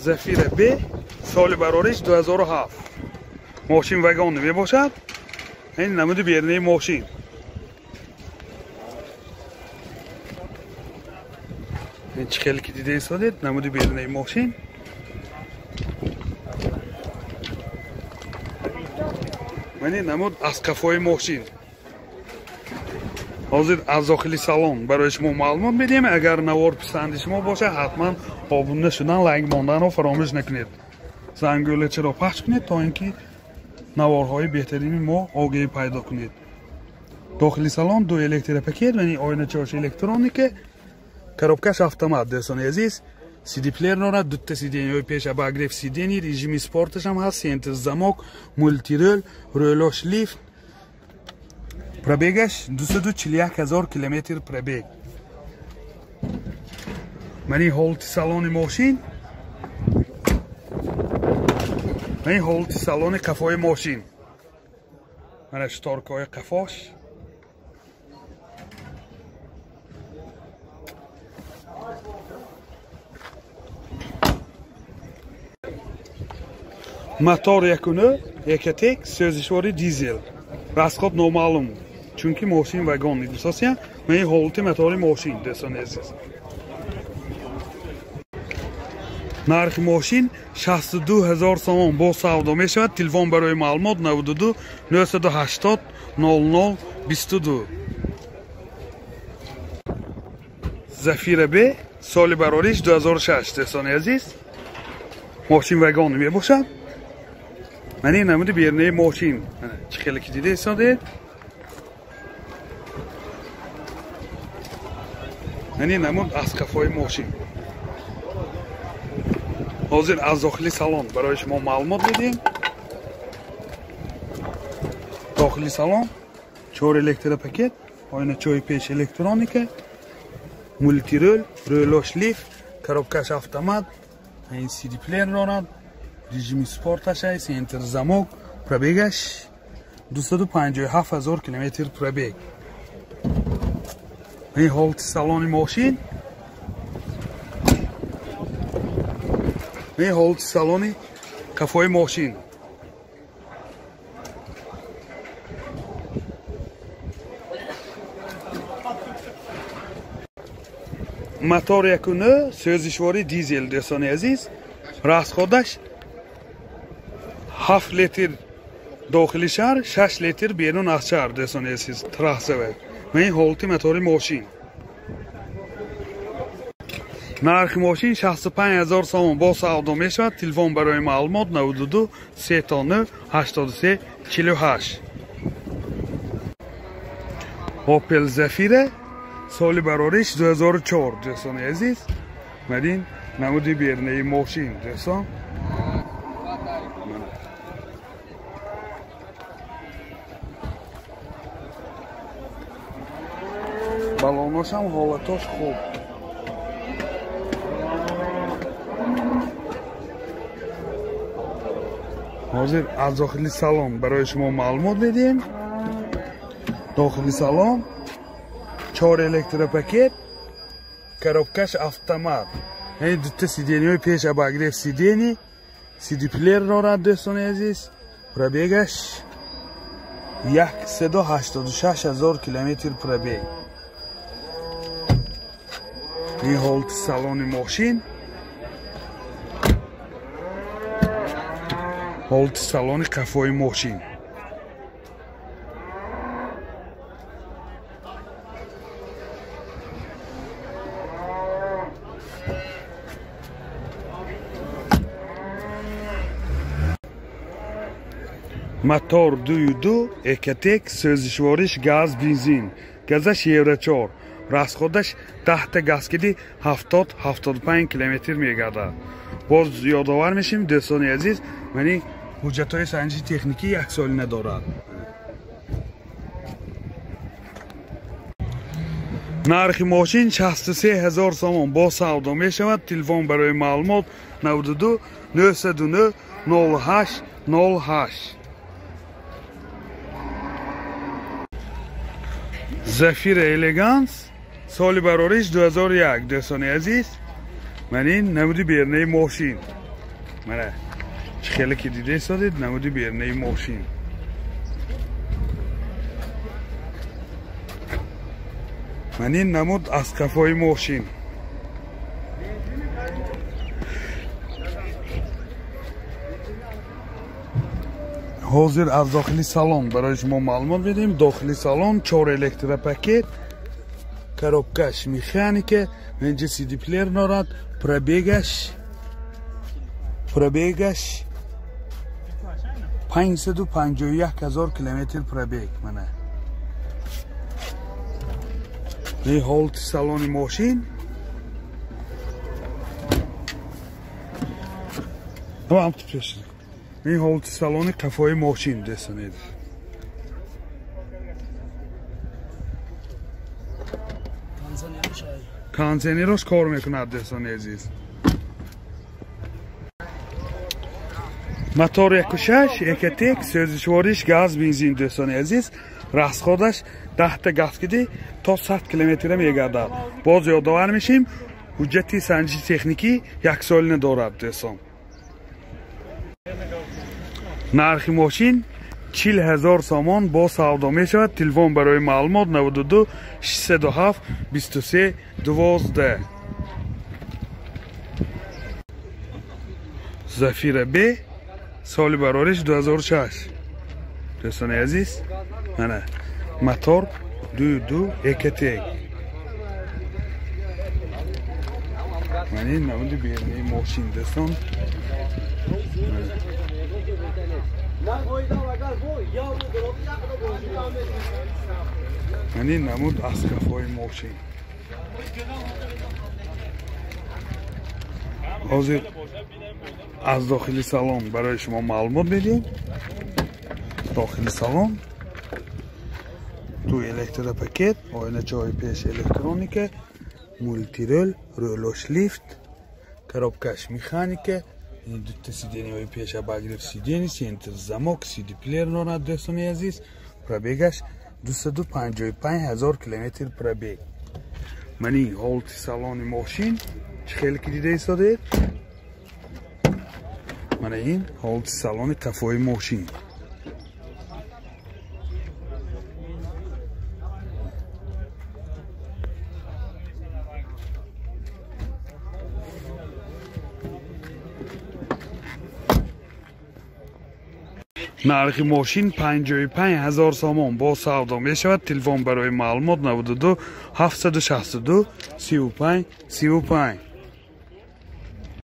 Зафира Б соли барориш 2007. Мошин вагон мебошад. Ин намуди берунаи мошин. Ин чӣ хеле ки дида истодед, намуди берунаи мошин. Мани намуд аз қафои мошин. Ҳозир аз дохили салон барои шумо маълумот медиҳем. Агар навор писанди шумо бошад, ҳатман обуна шудан, лайк монданро фаромӯш накунед. Зангӯлачаро пахш кунед, то ин ки наворҳои беҳтарини мо огаҳӣ пайдо кунед. Дохили салон ду электропакет, яъне оиначаош электроника, коробкаш автомат. Дӯстони азиз, CD-плеер дорад, дута сиденьяҳои пеш обогрев сиденьи, режими спорташ ҳам ҳаст, центр замок, мултирӯл, рӯлош лифт. Пробегаш 241 ҳазор километр пробег. Мани ҳолати салони мошин. Мани ҳолати салони қафои мошин. Мана шторкаҳои қафош. Мотор 1.9 Ecotec, сӯзишвори дизел. Расход номаълум, чунки мошин вагон мебошад. Мани ҳолати мотори мошин, дӯстони азиз. Нархи мошин 62 ҳазор сомон бо савдо мешавад. Телефон барои маълумот 92 980 00 22. Зафира Б соли барориш 2006, дӯстони азиз. Мошин вагон мебошад. Мани намуди берунаи мошин. Чӣ хеле ки дида истодед. Мани намуд аз қафои мошин. Ҳозир аз дохили салон барои шумо маълумот медиҳем. Дохили салон 4 электропакет, оиначаҳои пеш электроника, мултирӯл, рӯлош лифт, коробкаш автомат, ин CD-плеер дорад, режими спорташ ҳаст, центр замок, пробегаш 257 ҳазор километр пробег. Ин ҳолати салони мошин. Ин ҳолати салони қафои мошин. Мотор 1.9 сӯзишвори дизел, дӯстони азиз. Расходаш 7 литр дохили шаҳр, 6 литр берун аз шаҳр, дӯстони азиз, трассава. Ин ҳолати мотори мошин. Нархи мошин 65 ҳазор сомон бо савдо мешавад. Телефон барои маълумот 92 39 83 48. Opel Zafira соли барориш 2004, дӯстони азиз. Мадин намуди берунаи мошин, дӯстон. Балоношам ҳолатош хуб. Ҳозир аз дохили салон барои шумо маълумот медиҳем. Дохили салон 4 электропакет, коробкаш автомат. Ин дута сиденьяҳои пеш обогрев сиденьи, CD-плеер дорад, дӯстони азиз. Пробегаш 186 ҳазор километр пробег. Ин ҳолати салони мошин. Ҳолати салони қафои мошин. Мотор 2.2 Ecotec, сӯзишвориш газ, бензин. Газаш Евро 4. Расходаш 10 газкиди 70-75 километр мегардад. Боз ёдовар мешем, дӯстони азиз, мани ҳуҷҷатҳои санҷиши техникӣ яксолина дорад. Нархи мошин 63 ҳазор сомон бо савдо мешавад. Телефон барои маълумот 92 909 08 08. Зафира Элеганс соли барориш 2001 дӯстони азиз. Ман ин намуди бернаи мошин. Мана чӣ хеле ки дида истодед намуди бернаи мошин. Ман ин намуд аз қафои мошин. Ҳозир аз дохили салон барои шумо маълумот медиҳем. Дохили салон 4 электропакет, коробкаш механика, инҷа CD плеер дорад, пробегаш 551 ҳазор километр пробег. Мана ин ҳолати салони мошин. Ин ҳолати салони қафои мошин дӯстони. Кондиционерош кор мекунад дӯстони азиз. Мотор 1.6 Экотек, сӯзишвориш газ бензин дӯстони азиз. Расходаш 10 та газ киди то 100 километр мегардад. Боз ёдовар мешем, ҳуҷҷати санҷиши техникӣ яксолина дорад дӯстон. Нархи мошин 40 ҳазор сомон бо савдо мешавад. Телефон барои маълумот 92 607 23 12. Зафира Б соли барориш 2006 дӯстони азиз. Мана мотор 2.2 Экотек. Мана ин намуди бернаи мошин дӯстон. Мана ин намуд аз қафои мошин. Ҳозир аз дохили салон барои шумо маълумот медиҳем. Дохили салон ду электропакет, оиначаҳои пеш электроника, мултирол, рӯлош лифт, коробкаш механика, ин дута сидениҳои пеш обогрев сидени, центр замок, CD плеер дорад дӯстони азиз. Пробегаш 255 ҳазор километр пробег. Ман ин ҳолати салони мошин чӣ хеле ки дида истодед. Мана ин ҳолати салони қафои мошин. Нархи мошин 55 ҳазор сомон бо савдо мешавад. Телефон барои маълумот 92 762 35 35.